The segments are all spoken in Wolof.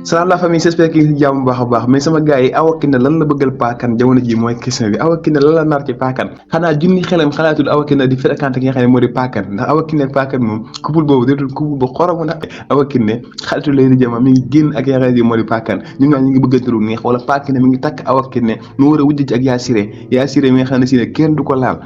salaam la famille, j'espère que si jàmm bu baax a baax mais sama gars yi Awa Kiné lan la bëggal Paakan jamono ji mooy question bi Awa Kiné lan la nar ci Paakan xanaa junni xelam xalaatul Awa Kiné di fréquenté ki nga xam ne moo di Paakan ndax Awa Kiné ak Paakan moom couple boobu dootul couple bu xoromu na Awa Kiné xaritu Lady Diama mi ngi génn ak yaa moo di Paakan ñu ngi bëggante lu neex wala Paakan mi ngi takk Awa Kiné mu war a wujj ci ak Yaa Siré mi nga xam ne si ne kenn du ko laal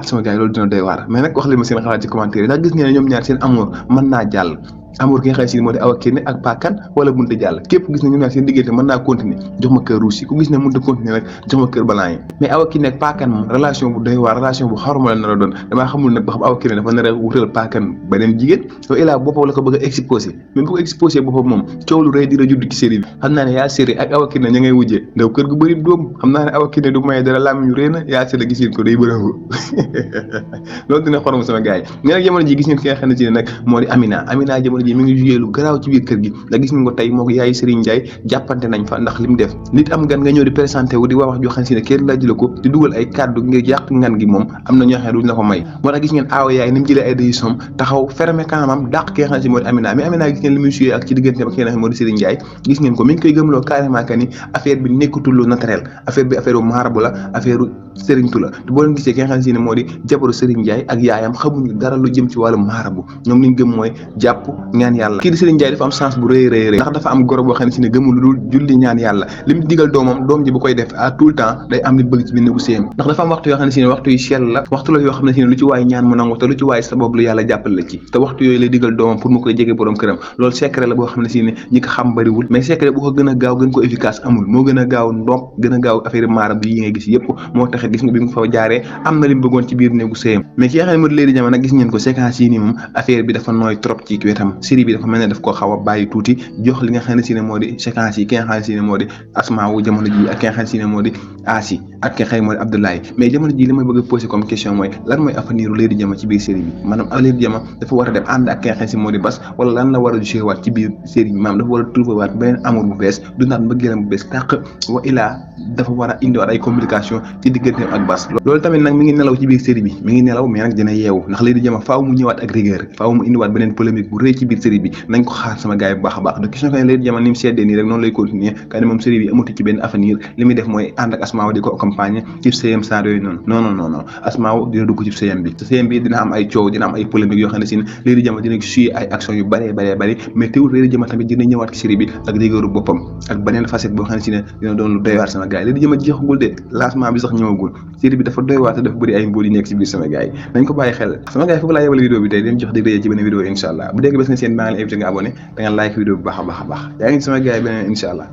sama gars yi loolu dina doy waar mais nag wax leen ma seen xalaat ci commentaire yi ndax gis ngeen ne ñoom ñaar seen amour mën naa jàll amour ki nga xam ne si moo di Awa Kiné ak Paakan wala mënut a jàll képp gis ne ñoom ñaar seen diggante mën naa continuer jox ma kër ruus yi ku gis ne mënut a continuer rek jox ma kër balaa yi mais Awa Kiné ak Paakan moom relation bu doy waar relation bu xaruma la nar a doon damaa xamul nag ba xam Awa Kiné dafa nar a wutal Paakan beneen jigéen yow ilaa boppam la ko bëgg a exposé mais bu ko exposé boppam moom coow lu rëy dina judd ci série bi xam naa ne Yaa Siré ak Awa Kiné ña ngay wujjee ndaw kër gu bëri doom xam naa ne Awa Kiné du maye dara làmmiñ ñu rëy na Yaa Siré gis ngeen ko day bërëngu loolu dina xorom sama gars yi mais nag jamono ji gis ngeen ki nga xam ne si ne nag moo di Amina jamono ji mi ngi jugee lu garaaw ci biir kër gi da gis nga ko tey moo ko yaay Serigne Ndiaye jàppante nañ fa ndax li mu def nit am gan nga ñëw di présenté wu di wax joo xam ne si ne kenn laaju la ko di dugal ay kàddu ngir yàq ngan gi moom am na ñoo xam ne duñ la ko may moo tax gis ngeen aawa yaay ni mu jëlee ay décision taxaw fermé kanamam dàq ki nga xam ne si moo di Amina mais Amina gis ngeen li muy suyee ak ci diggante ak ki nga xam ne moo di Serigne Ndiaye gis ngeen ko mi ngi koy gëmloo carrément que ni affaire bi nekkatul lu naturel affaire bi affaire bu marabu la affaire Serigne Tu la te boo leen gisee ki nga xam ne si ne moo di jabaru Serigne Ndiaye ak yaayam xamuñu dara lu jëm ci wàllu marabu ñoom liñ gëm mooy jàpp ñaan yàlla kii di Serigne Ndiaye dafa am chance bu rëy ndax dafa am goro boo xam ne si ne gëmul lu dul julli ñaan yàlla li mu digal doomam doom ji bu koy def à tout le temps day am li bëgg ci biir néegu séyam ndax dafa am waxtu yoo xam ne si ne waxtu yu sell la waxtu la yoo xam ne si ne lu ci waay ñaan mu nangu te lu ci waay sabab lu yàlla jàppal la ci te waxtu yooyu lay digal doomam pour mu koy jege borom këram loolu secret la boo xam ne si ne ñi ko xam bariwul mais secret bu ko gën a gaaw gën ko efficace amul moo gën a gaaw ndox gën a gaaw affaire maarab yi nga gis yëpp moo tax gis nga bi mu fa jaaree am na li mu bëggoon ci biir néegu séyam mais ki nga xam ne moo di Lady Diama nag gis ngeen ko séquence yi nii moom affaire bi dafa nooy trop ci wetam série bi dafa mel ne daf koo xaw a bàyyi tuuti jox li nga xam ne si ne moo di séquence yi ki nga xam ne si ne moo di Asma wu jamono ji ak ki nga xam ne si ne moo di Asi ak ki nga xam ne moo di Abdoulaye mais jamono ji li may bëgg a posé comme question mooy lan mooy avenir u Lady Diama ci biir série bi maanaam Lady Diama dafa war a dem ànd ak ki nga xam ne si moo di Bas wala lan la war a joué waat ci biir série bi maanaam dafa war a trouvé waat beneen amour bu bees dundaat mbëggeelam bu bees tàq wa ilaa dafa war a indiwaat ay communication ci digganteem ak Bas loolu tamit nag mi ngi nelaw ci biir série bi mi ngi nelaw mais nag dina yeewu ndax Lady Diama faaw mu ñëwaat ak rigueur faaw mu indiwaat beneen polémique bu rëy ci biir série bi nañ ko xaar sama gars yi bu baax a baax de question que Lady Diama ni mu seddee nii rek noonu lay continuer ka ne moom série bi amatu ci benn avenir li muy def mooy ànd ak Asmaaw di ko accompagner ci sëyam saa yooyu noonu non Asmaaw dina dugg ci sëyam bi te sëyam bi dina am ay coow dina am ay polémique yoo xam ne si ne Lady Diama dina suy ay action yu bëree mais teewul Lady Diama tamit dina ñëwaat ci série bi ak rigueur boppam ak beneen facette boo xam ne si ne dina doon lu doy waar sama gars yi Lady Diama jeexagul de lancement bi sax ñëwagul série bi dafa doy waar te dafa bëri ay mbóol yi nekk ci biir sama gars yi nañ ko bàyyi xel sama gars yi foofu laa yebale vidéo bi tey leen jox dégg daje ci beneen vidéo incha allah bu dégg bés nga seen maa ngi lay invité nga abonné da nga like vidéo bu baax a baax yaa ngi sama gars yi beneen incha allah